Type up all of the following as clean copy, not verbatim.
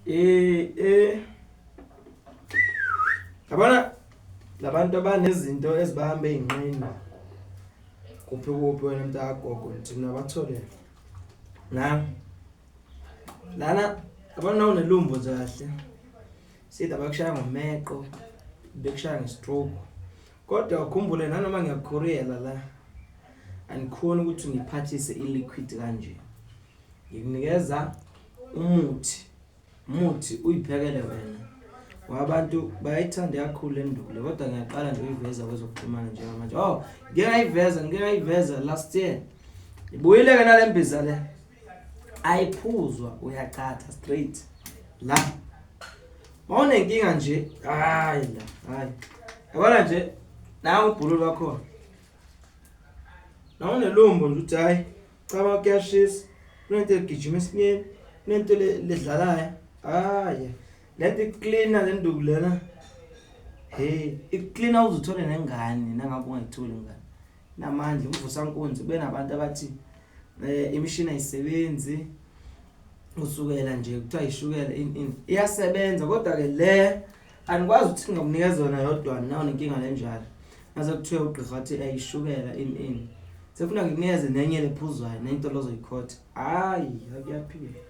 Eh. Yabona labantu abanezinto ezibahamba ezinqeni. Kuphi kuphi wena mntakagogo nithi mina bathole. Na. Lana yabona unelumbo nje kahle. Sida bakushaya ngomeqo, bekushaya ngestroke. Kodwa ukhumbule nanoma ngiyakukhuriyela la. Angikhoni ukuthi ngiphathise i-liquid kanje. Ngikunikeza umuthi. Umuthi uyiphekele wena. Ngoba abantu bayayithanda kakhulu le nduku le kodwa ngiyaqala nje uyiveza kwezokuxhumana njengamanje. Oh, ngike ngayiveza, ngike ngayiveza last year. Ibuyile ke nale mbiza le. Ayiphuzwa uyachatha straight la. Mawunenkinga nje, hayi la, hayi. Yabona nje nangu ubhululu wakhona. Nawunelumbo nje uthi hayi Cabanga kuyashisa. Kunento egijima esinyeni, kunento ledlalayo. Hayi. Lento iklina le nduku lena. Hey, iklina uze uthole nengane nangabe ungayitholi ingane. Namandla umvusa nkunzi kube nabantu abathi eh imishini ayisebenzi. Usukela nje kuthiwa ishukela in in iyasebenza kodwa ke le anikwazi ukuthi ngakunikeza yona yodwa nawo nenkinga lenjalo. Mase kuthiwe ugqirha athi ayishukela in in. Sefuna ngikunikeze nenye lephuzwayo nento lozoyikhotha. Hayi, akuyaphila.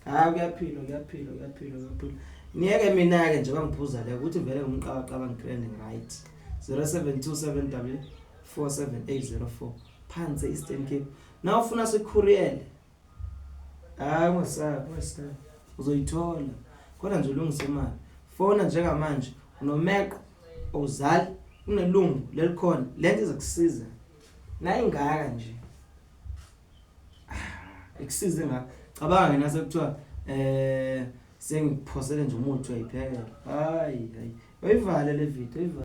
Hayi kuyaphilwa, kuyaphilwa, kuyaphilwa, kuyaphilwa. Niyeke mina ke nje bangiphuza le ukuthi vele ngumqabaqaba ngigrand right. 0727 47804 phansi Eastern Cape. Na ufuna sikhuriyele. Hayi ungasabi, ungasabi. Uzoyithola. Khona nje ulungisa imali. Fona njengamanje unomeqo awuzali unelungu lelikhona lento izokusiza. Nayingaka nje. Ah, ikusize nga. Cabanga ngena sekuthiwa eh sengikuphosele nje umuthi uyayiphekela. Hayi hayi. Uyivale le video, uyivale.